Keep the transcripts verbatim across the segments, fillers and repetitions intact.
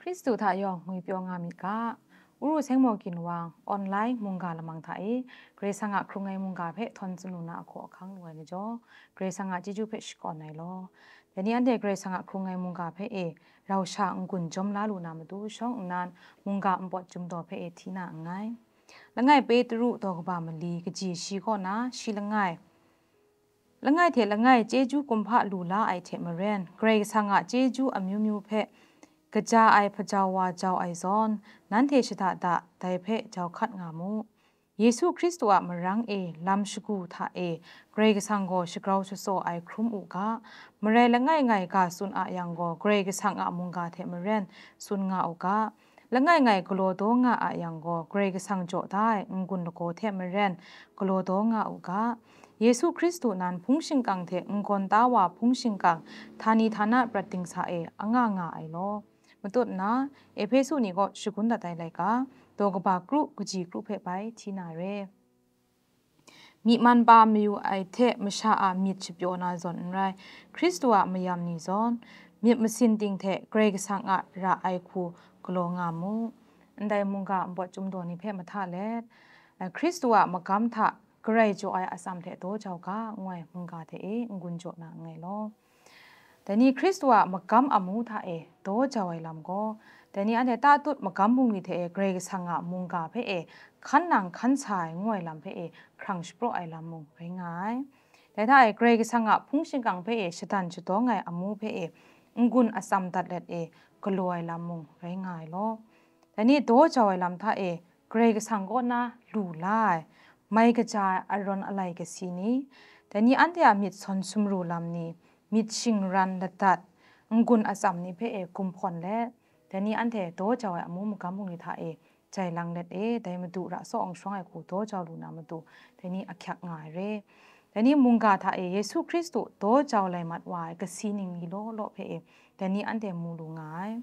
Hkristu hta yawng ngwipyaw nga myit ga, Uru Seng Maw Ginwang online mungga lamang hta e, Karai Kasang a hkrung ai mungga hpe htawn tsun lu na ahkaw ahkang lu ai majaw, Karai Kasang a chyeju hpe shakawn ai law. Dai ni anhte Karai Kasang a hkrung ai mungga hpe e, rau sha n-gun jawm la lu na matu shawng nnan, mungga npawt chyum daw hpe e hti na nngai. Langai Petru daw kaba mali kaji shi kaw na, shi langai, langai hte langai chyeju kumhpa lu la ai hte maren, Karai Kasang a chyeju amyu myu hpe kaja ai hpajau wa jau ai zawn, nanhte shada da dai hpe jau hkat nga mu. Yesu Hkristu a marang e lam shagu hta e Karai Kasang gaw shagrau shatsaw ai hkrum u ga, marai langai ngai ga tsun a yang gaw, Karai Kasang a mungga hte maren tsun nga u ga, langai ngai galaw daw nga a yang gaw, Karai Kasang jaw da ai n-gun lagaw hte maren galaw daw nga u ga, Yesu Hkristu nan hpung shingkang hte n-gawn ta wa hpung shingkang, htani htana prat dingsa e anga nga ai law. Matut nna, Ehpesu ni kaw shagun dat ai laika, daw kaba kru kaji kru hpe bai hti na re. Myi man pa mayu ai hte masha a myit shapyaw na zawn n rai, Hkristu a mayam ni zawn, myit masin ting hte Karai Kasang a ra ai hku galaw nga mu. Ndai mungga npawt chyum daw ni hpe mahta let, eh, Hkristu a magam hta Karai jaw ai atsam hte daw jau ga, ngu ai mungga hte e n-gun jaw na nngai law. Dai ni Hkristu a magam amu hta e daw jau ai lam gaw, dai ni anhte tatut magam bungli hte e Karai Kasang a mungga hpe e hkan nang hkan sa ai ngu ai lam hpe e hkrang shapraw ai lam mung rai nga ai. Dai hta e Karai Kasang a hpung shingkang hpe e shadan shadawng ai amu hpe e n-gun atsam dat let e galaw ai lam mung rai nga ai law. Dai ni daw jau ai lam hta e Karai Kasang kaw na lu la ai, mai kaja ai arawn alai kasi ni, dai ni anhte a myit sawn sumru lam ni, myit shingran ladat, n-gun atsam ni hpe e gumhpawn let, dai ni anhte daw jau ai amu magam bungli hta e jai lang let e, dai Madu ra tsaw awng shawng ai hku daw jau lu na matu, dai ni ahkyak nga ai re. Dai ni mungga hta e Yesu Hkristu daw jau lai mat wa ai kasi ning ni law law hpe e, dai ni anhte mu lu nga ai.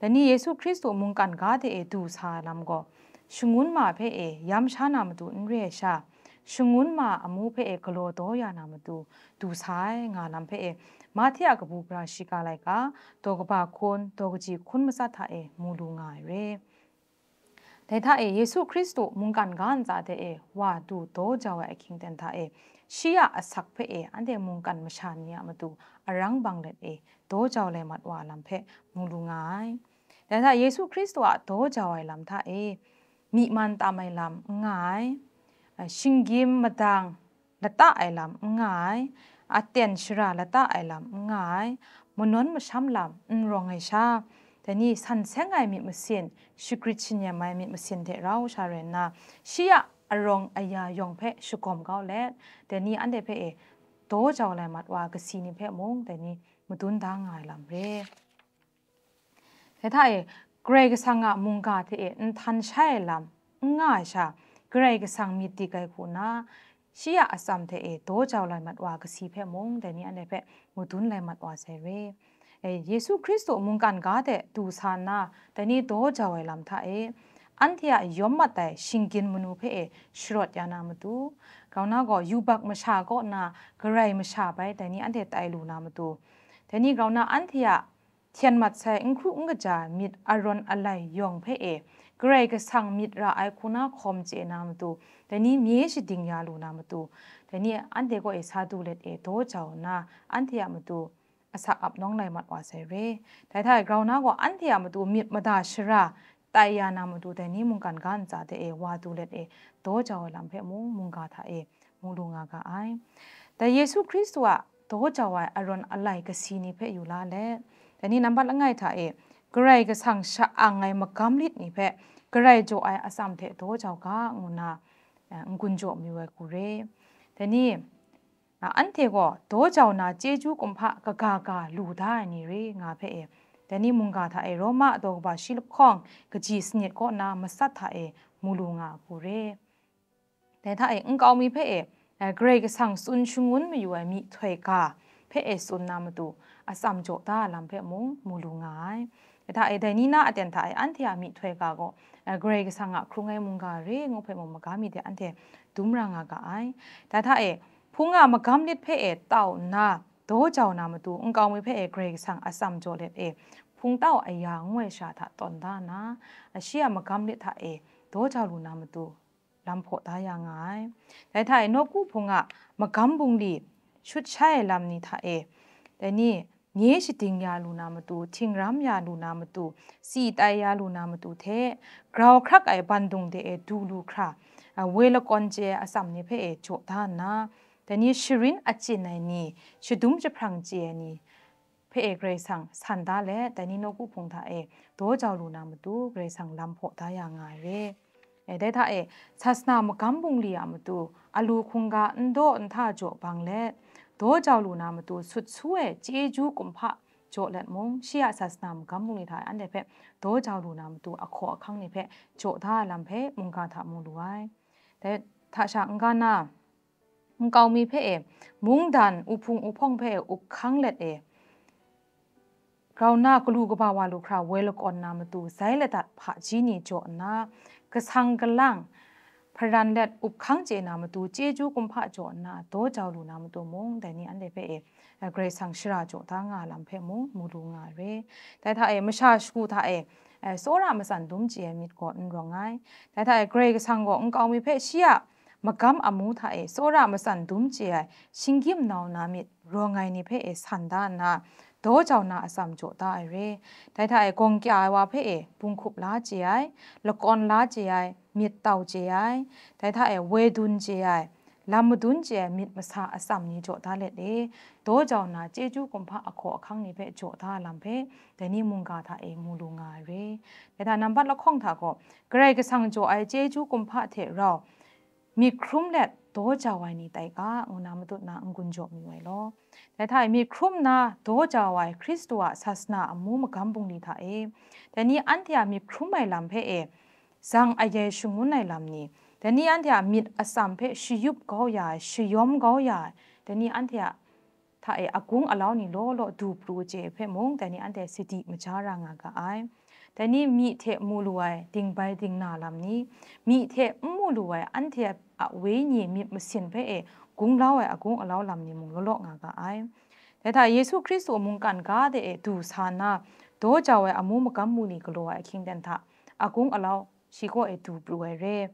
Dai ni Yesu Hkristu mungkan ga hte e du sa ai lam gaw, shangun ma hpe e yam sha na matu n re ai sha, shangun ma amu hpe e galaw daw ya na matu du sa ai nga lam hpe e, Mahte a kabu gara shiga laika, daw kaba hkun, daw kaji hkun matsat hta e mu lu nga ai re. Dai hta e Yesu Hkristu mungkan ga ntsa hte e wa du daw jau ai ahkying ten hta e, shi a asak hpe e anhte mungkan masha ni a matu arang bang let e daw jau lai mat wa lam hpe mu lu nga ai. Dai hta Yesu Hkristu a daw jau ai lam hta e, myi man tam ai lam n nga ai, shinggyim madang lata ai lam n nga ai, aten shara lata ai lam n nga ai, manawn masham lam n rawng ai sha, dai ni san seng ai myit masin, shagrit shanyem ai myit masin hte rau sha rai nna, shi a arawng aya yawng hpe shagawm kau let, dai ni anhte hpe e daw jau lai mat wa kasi ni hpe mung, dai ni madun da nga ai lam re. Dai hta e, Karai Kasang a mungga hte e nhtan shai ai lam n nga ai sha, Karai Kasang myit dik ai hku na, shi a atsam hte e daw jau lai mat wa kasi hpe mung, dai ni anhte hpe madun lai mat wa sai re. E, Yesu Hkristu mungkan ga hte du sa nna, dai ni daw jau ai lam hta e, anhte a yawm mat ai shinggyim manu hpe e sharawt ya na matu, grau na gaw yubak masha kaw na garai masha bai dai ni anhte tai lu na matu, dai ni grau na anhte a hten mat sai n hkru n kaja myit arawn alai yawng hpe e, Karai Kasang myit ra ai hku na hkawm chye na matu, dai ni mye shading ya lu na matu, dai ni anhte kaw e sa du let e daw jau nna, anhte a matu asak ap nawng lai mat wa sai re. Dai hta e grau na gaw anhte a matu myit mada shara tai ya na matu, dai ni mungkan ga ntsa hte e wa du let e daw jau ai lam hpe mung mungga hta e mu lu nga ga ai. Dai Yesu Hkristu a daw jau ai arawn alai kasi ni hpe yu la let, dai ni nambat langai hta e Karai Kasang sha-ang ai magam lit ni hpe Karai jaw ai atsam hte daw jau ga, ngu nna, eh, n-gun jaw mayu ai hku re. Dai ni, a, anhte gaw daw jau na chyeju kumhpa kaga ga lu da ai ni re nga hpe e, dai ni mungga hta e Roma daw kaba shi lahkawng kaji sanit kaw na matsat hta e mu lu nga ai hku re. Dai hta e nkau mi hpe e, eh, Karai Kasang tsun shangun mayu ai myihtoi ga hpe e tsun na matu, atsam jaw da ai lam hpe mung mu lu nga ai. Dai hta e dai ni na aten hta e anhte a myihtoi ga gaw, eh, Karai Kasang a hkrung ai mungga re ngu hpe mung maga mi de anhte dum ra nga ga ai. Dai hta e hpung a magam lit hpe e tau nna daw jau na matu, nkau mi hpe e Karai Kasang atsam jaw let e, Hpung tau aya ngu ai sha hta tawn da nna, shi a magam lit hta e daw jau lu na matu lam hpaw da ya nga ai. Dai hta e nawku hpung a magam bungli shut shai ai lam ni hta e, dai ni nye shading ya lu na matu, htingram ya lu na matu, si tai ya lu na matu hte, grau hkrak ai bandung de e du lu hkra, a, woi lakawn chye ai atsam ni hpe e jaw da nna, dai ni sharin achyin ai ni, shadum jahprang chye ai ni hpe e Karai Kasang san da let, dai ni nawku hpung hta e daw jau lu na matu Karai Kasang lam hpaw da ya nga ai re. E, dai hta e, sasana magam bungli a matu, alu hkungga n daw n hta jaw bang let, daw jau lu na matu sut su ai chyeju kumhpa jaw let mung, shi a sasana magam bungli hta e anhte hpe daw jau lu na matu ahkaw ahkang ni hpe jaw da ai lam hpe mungga hta mu lu ai. Dai hta sha n-ga na, nkau mi hpe e, mungdan uhpung uhpawng hpe e up hkang let e, grau na galu kaba wa lu hkra woi lakawn na matu, zai ladat hpaji ni jaw nna, kasang kalang hparan let up hkang chye na matu, chyeju kumhpa jaw nna, daw jau lu na matu mung, dai ni anhte hpe e, Karai Kasang shara jaw da nga ai lam hpe mung mu lu nga ai re. Dai hta e, masha shagu hta e, tsawra matsan dum chye ai myit gaw n rawng ai. Dai hta e, Karai Kasang gaw nkau mi hpe shi a magam amu hta e tsawra matsan dum chye ai, shinggyim nau na myit rawng ai ni hpe e san da nna, daw jau na atsam jaw da ai re. Dai hta e, gawng kya ai wa hpe e, bunghkup la chye ai, lakawn la chye ai, myit tau chye ai, dai hta e, woi dun chye ai, lam madun chye ai myit masa atsam ni jaw da let e, daw jau na chyeju kumhpa ahkaw ahkang ni hpe jaw da ai lam hpe, dai ni mungga hta e mu lu nga ai re. Dai hta nambat lahkawng hta gaw, Karai Kasang jaw ai chyeju kumhpa hte rau myit hkrum let daw jau ai ni tai ga, ngu na matut na n-gun jaw mayu ai law. Dai hta e myit hkrum nna daw jau ai Hkristu a sasana amu magam bungli hta e, dai ni anhte a myit hkrum ai lam hpe e, zang ayai shangun ai lam ni, dai ni anhte a myit atsam hpe shayup kau ya ai, shayawm kau ya ai, dai ni anhte a hta e agung alau ni law law du pru chye hpe mung, dai ni anhte sadi maja ra nga ga ai. Dai ni myi hte mu lu ai dingbai dingna lam ni, myi hte n mu lu ai anhte a wenyi myit masin hpe e gunglau ai agung alau lam ni mung law law nga ga ai. Dai hta Yesu Hkristu mungkan ga de e du sa nna, daw jau ai amu magam mu ni galaw ai ahkying ten hta, agung alau shi kaw e du pru ai re.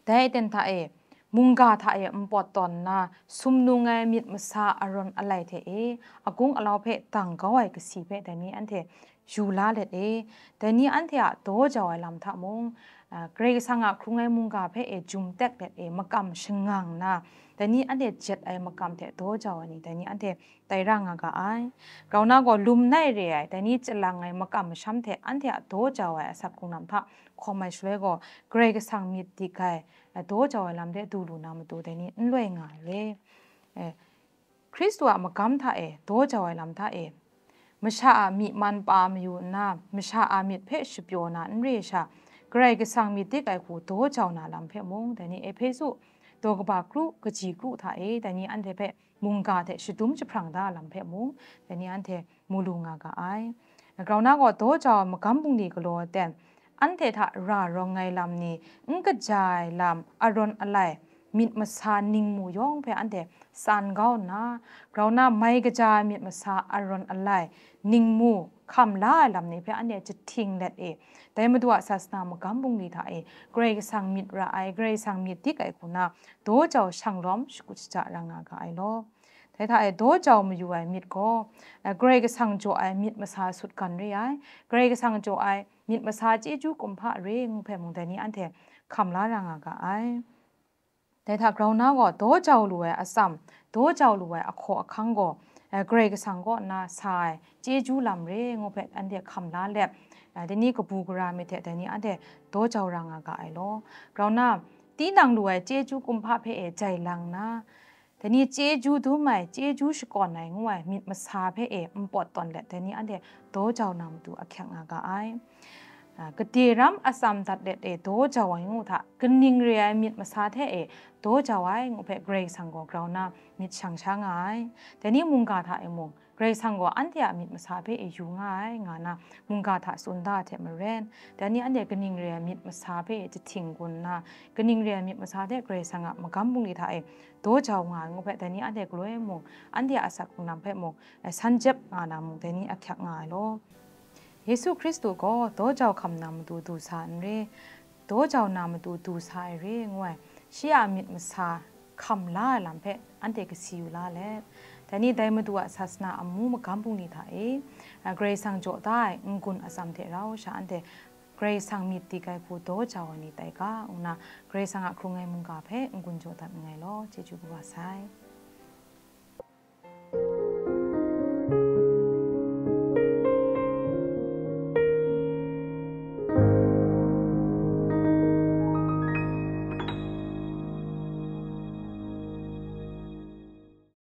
Dai aten hta e, mungga hta e npawt tawn nna, sumnung ai myit masa arawn alai hte e, agung alau hpe dang kau ai kasi hpe dai ni anhte yu la let e, dai ni anhte a daw jau ai lam hta mung, a, Karai Kasang a hkrung ai mungga hpe e jum tek let e, makam shangang nna, dai ni anhte jet ai makam hte daw jau ai ni, dai ni anhte tai ra nga ga ai. Grau na gaw lum nai re ai, dai ni chyalang ai makam masham hte anhte a daw jau ai asak hkrung lam hta hkawm ai shaloi gaw, Karai Kasang myit dik ai, daw jau ai lam de du lu na matu, dai ni n loi nga ai re. E, Hkristu a magam hta e, daw jau ai lam hta e, masha a myi man pa mayu nna, masha a myit hpe shapyaw na n re sha, Karai Kasang myit dik ai hku daw jau na lam hpe mung, dai ni Ehpesu daw kaba kru, kaji kru hta e, dai ni anhte hpe mungga hte shadum jahprang da lam hpe mung, dai ni anhte mu lu nga ga ai. Grau na gaw daw jau ai magam bungli galaw ten, anhte hta ra rawng ai lam ni, n kaja ai lam arawn alai, myit masa ningmu yawng hpe anhte tsan kau nna, grau na mai kaja ai myit masa arawn alai, ningmu hkam la ai lam ni hpe anhte jahting let e, dai Madu a sasana magam bungli hta e, Karai Kasang myit ra ai, Karai Kasang myit dik ai hku na, daw jau shang lawm shakut shaja ra nga ga ai law. Dai hta e daw jau mayu ai myit gaw, eh, Karai Kasang jaw ai myit masa sutgan re ai, Karai Kasang jaw ai myit masa chyeju kumhpa re ngu hpe mung dai ni anhte hkam la ra nga ga ai. Dai hta grau na gaw, daw jau lu ai atsam, daw jau lu ai ahkaw ahkang gaw, eh, Karai Kasang kaw nna sa ai chyeju lam re ngu hpe anhte hkam la let, eh, dai ni kabu gara myit hte dai ni anhte daw jau ra nga ga ai law. Grau na, tinang lu ai chyeju kumhpa hpe e jai lang nna, dai ni chyeju dum ai, chyeju shakawn ai ngu ai myit masa hpe e npawt tawn let, dai ni anhte daw jau na matu ahkyak nga ga ai. A, gade ram atsam dat let e daw jau ai ngu hta, kaning re ai myit masa hte e daw jau ai ngu hpe Karai Kasang gaw grau na myit shang sha nga ai. Dai ni mungga hta e mung, Karai Kasang gaw anhte a myit masa hpe e yu nga ai, nga na mungga hta tsun da ai hte maren, dai ni anhte kaning re ai myit masa hpe e jahting gun nna, kaning re ai myit masa hte Karai Kasang a magam bungli hta e daw jau nga ai ngu hpe, dai ni anhte galoi mung, anhte a asak hkrung lam hpe mung, eh, san jep nga na mung, dai ni ahkyak nga ai law. Yesu Hkristu gaw daw jau hkam na matu du sa n re, daw jau na matu du sa ai re ngu ai, shi a myit masa hkam la ai lam hpe anhte kasi yu la let, dai ni dai Madu a sasana amu magam bungli hta e, a, Karai Kasang jaw da ai n-gun atsam hte rau sha anhte Karai Kasang myit dik ai hku daw jau ai ni tai ga, ngu nna Karai Kasang a hkrung ai mungga hpe n-gun jaw dat nngai law, chyeju kaba sai.